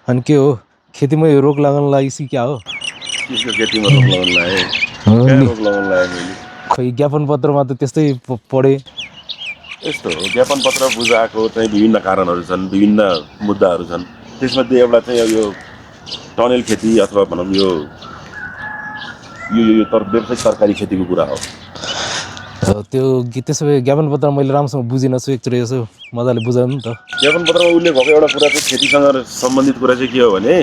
अनि के हो खेतीमै रोक लगाउन लागि कि क्या हो त्यसको खेतीमा रोक लगाउन लाए कहाँ रोक लगाउन लाए मैले खै ज्ञापन पत्रमा त त्यस्तै पढे यस्तो हो ज्ञापन पत्र बुझाएको चाहिँ विभिन्न कारणहरू छन् विभिन्न मुद्दाहरू छन् त्यसमध्ये एउटा चाहिँ अब यो टनेल खेती अथवा भनौँ यो व्यावसायिक तरकारी खेतीको कुरा हो त्यो त्यसो भए ज्ञापन पत्र मैले राम्रोसँग बुझिनँ छु एकचोटि यसो मजाले बुझाउनु नि त ज्ञापन पत्रमा उल्लेख भएको एउटा कुरा चाहिँ खेतीसँग सम्बन्धित कुरा चाहिँ के हो भने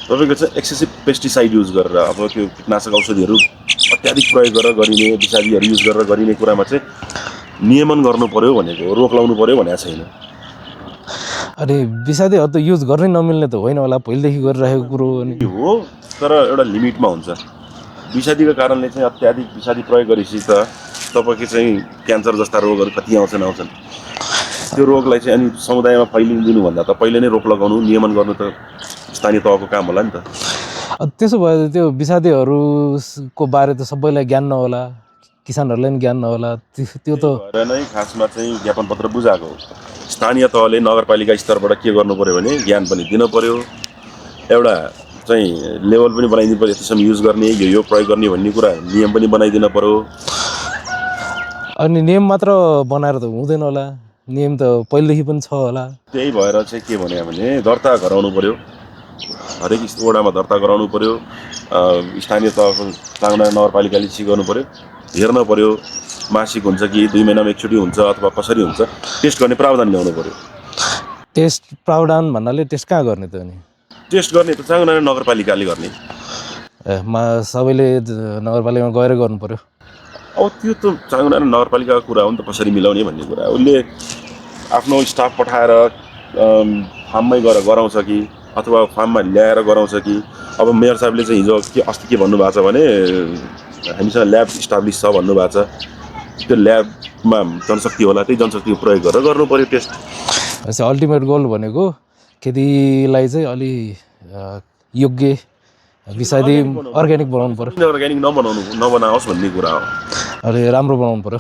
तपाईँको चाहिँ एक्सेसिभ पेस्टिसाइड युज गरेर अब त्यो कीटनाशक औषधिहरू अत्याधिक प्रयोग गरेर गरिने विषादीहरू युज गरेर गरिने कुरामा चाहिँ नियमन गर्नु पर्यो भनेको रोक लाउनु पर्यो भनेको छैन अनि विषादीहरू त युज गर्नै नमिल्ने त होइन होला पहिलेदेखि गरिरहेको कुरो अनि हो तर एउटा लिमिटमा हुन्छ विषादीको कारणले चाहिँ अत्याधिक विषादी प्रयोग गरेपछि त तपाईँको चाहिँ क्यान्सर जस्ता रोगहरू कति आउँछन् त्यो रोगलाई चाहिँ अनि समुदायमा फैलिदिनुभन्दा त पहिले नै रोक लगाउनु नियमन गर्नु त स्थानीय तहको काम होला नि त त्यसो भए त्यो विषादीहरूको बारे त सबैलाई ज्ञान नहोला किसानहरूलाई पनि ज्ञान नहोला त्यो त भएर नै खासमा चाहिँ ज्ञापन पत्र बुझाएको हो स्थानीय तहले नगरपालिका स्तरबाट के गर्नु पर्यो भने ज्ञान पनि दिनु पर्यो एउटा चाहिँ लेभल पनि बनाइदिनु पर्यो यतिसम्म युज गर्ने यो प्रयोग गर्ने भन्ने कुरा नियम पनि बनाइदिनु पर्यो अनि नियम मात्र बनाएर त हुँदैन होला नियम त पहिलेदेखि पनि छ होला त्यही भएर चाहिँ के भने दर्ता गराउनु पर्यो हरेक वडामा दर्ता गराउनु पर्यो स्थानीय तहको चाङडा नगरपालिकाले गर्नु पर्यो हेर्न पर्यो मासिक हुन्छ कि 2 महिनामा एकचोटि हुन्छ अथवा कसरी हुन्छ टेस्ट गर्ने प्रावधान ल्याउनु पर्यो टेस्ट प्रावधान भन्नाले टेस्ट कहाँ गर्ने त अनि टेस्ट गर्ने त चाङडा नगरपालिकाले गर्ने सबैले नगरपालिकामा गएर गर्नु पर्यो अब त्यो त चाङडा नगरपालिकाको कुरा हो नि त कसरी मिलाउने भन्ने कुरा उसले आफ्नो स्टाफ पठाएर फार्ममै गएर गराउँछ कि अथवा फार्ममा ल्याएर गराउँछ कि अब मेयर साहबले चाहिँ हिजो अस्ति के भन्नुभएको छ भने हामीसँग ल्याब इस्टाब्लिस छ भन्नुभएको छ त्यो ल्याबमा जनशक्ति होला त्यही जनशक्तिको प्रयोग गरेर गर्नु पर्यो टेस्ट अल्टिमेट गोल भनेको खेतीलाई चाहिँ अलि योग्य विषादी अर्ग्यानिक बनाउनु पर्यो अर्ग्यानिक नबनाओस् भन्ने कुरा हो अलि राम्रो बनाउनु पर्यो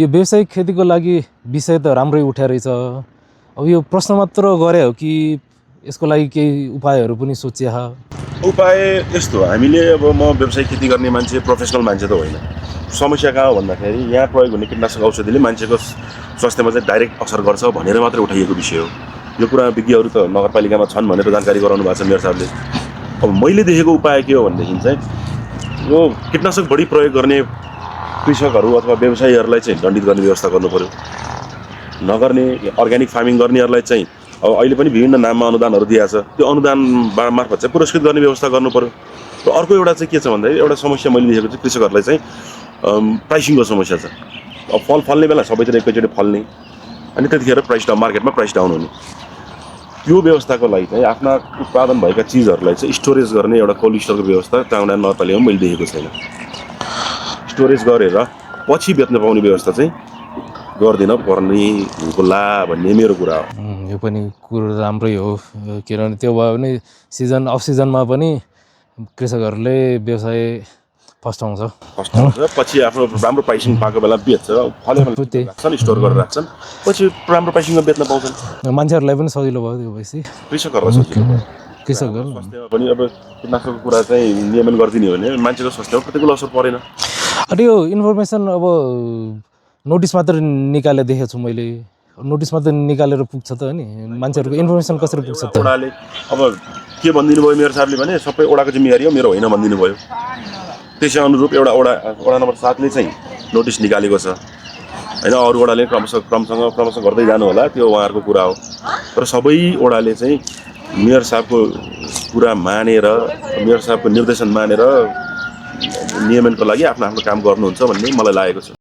यो व्यावसायिक खेतीको लागि विषय त राम्रै उठ्या रहेछ अब यो प्रश्न मात्र गरे हो कि यसको लागि केही उपायहरू पनि सोचिया उपाय यस्तो हामीले अब म व्यावसायिक खेती गर्ने मान्छे प्रोफेसनल मान्छे त होइन समस्या कहाँ हो भन्दाखेरि यहाँ प्रयोग हुने कीटनाशक औषधिले मान्छेको स्वास्थ्यमा चाहिँ डाइरेक्ट असर गर्छ भनेर मात्रै उठाइएको विषय हो यो कुरा विज्ञहरू त नगरपालिकामा छन् भनेर जानकारी गराउनु भएको छ मेयर साहबले अब मैले देखेको उपाय के हो भनेदेखि चाहिँ यो कीटनाशक बढी प्रयोग गर्ने कृषकहरू अथवा व्यवसायीहरूलाई चाहिँ दण्डित गर्ने व्यवस्था गर्नु पर्यो नगर्ने अर्ग्यानिक फार्मिङ गर्नेहरूलाई चाहिँ अब अहिले पनि विभिन्न नाममा अनुदानहरू दिएको छ त्यो अनुदान मार्फत चाहिँ पुरस्कृत गर्ने व्यवस्था गर्नु पर्यो र अर्को एउटा चाहिँ के छ भन्दाखेरि एउटा समस्या मैले देखेको चाहिँ कृषकहरूलाई चाहिँ प्राइसिङको समस्या छ अब फल फल्ने बेला सबैतिर एकैचोटि फल्ने अनि त्यतिखेर मार्केटमा प्राइस डाउन हुने त्यो व्यवस्थाको लागि चाहिँ आफ्ना उत्पादन भएका चिजहरूलाई चाहिँ स्टोरेज गर्ने एउटा कोल्ड स्टोरको व्यवस्था चाङडा नगरपालिकामा मैले देखेको छैन स्टोरेज गरेर पछि बेच्न पाउने व्यवस्था चाहिँ गर्दिन पर्ने होला भन्ने मेरो कुरा हो यो पनि कुरो राम्रै हो किनभने त्यो भयो भने सिजन अफ सिजनमा पनि कृषकहरूले व्यवसाय फस्टाउँछ पछि आफ्नो राम्रो प्राइसिङ पाएको बेला बेच्छ फल्यो स्टोर गरेर राख्छन् पछि राम्रो प्राइसिङमा बेच्न पाउँछन् मान्छेहरूलाई पनि सजिलो भयो त्यो भएपछि कृषकहरूलाई सजिलो कृषकहरू स्वास्थ्यमा पनि अब कीटनाशकको कुरा चाहिँ नियमन गरिदिने हो भने मान्छेको स्वास्थ्यमा प्रतिकूल असर परेन अनि यो इन्फर्मेसन अब नोटिस मात्र निकालेर देखेको छु मैले नोटिस मात्र निकालेर पुग्छ त नि मान्छेहरूको इन्फर्मेसन कसरी पुग्छ त ओडाले अब के भनिदिनु भयो मेयर साहबले भने सबै ओडाको जिम्मेवारी हो मेरो होइन भनिदिनु भयो त्यसै अनुरूप एउटा ओडा नम्बर 7 ले चाहिँ नोटिस निकालेको छ हैन अरू ओडाले क्रमशः गर्दै जानु होला त्यो उहाँहरूको कुरा हो तर सबै ओडाले चाहिँ मेयर साहबको कुरा मानेर मेयर साहबको निर्देशन मानेर नियमनको लागि आफ्नो काम गर्नुहुन्छ भन्ने मलाई लागेको छ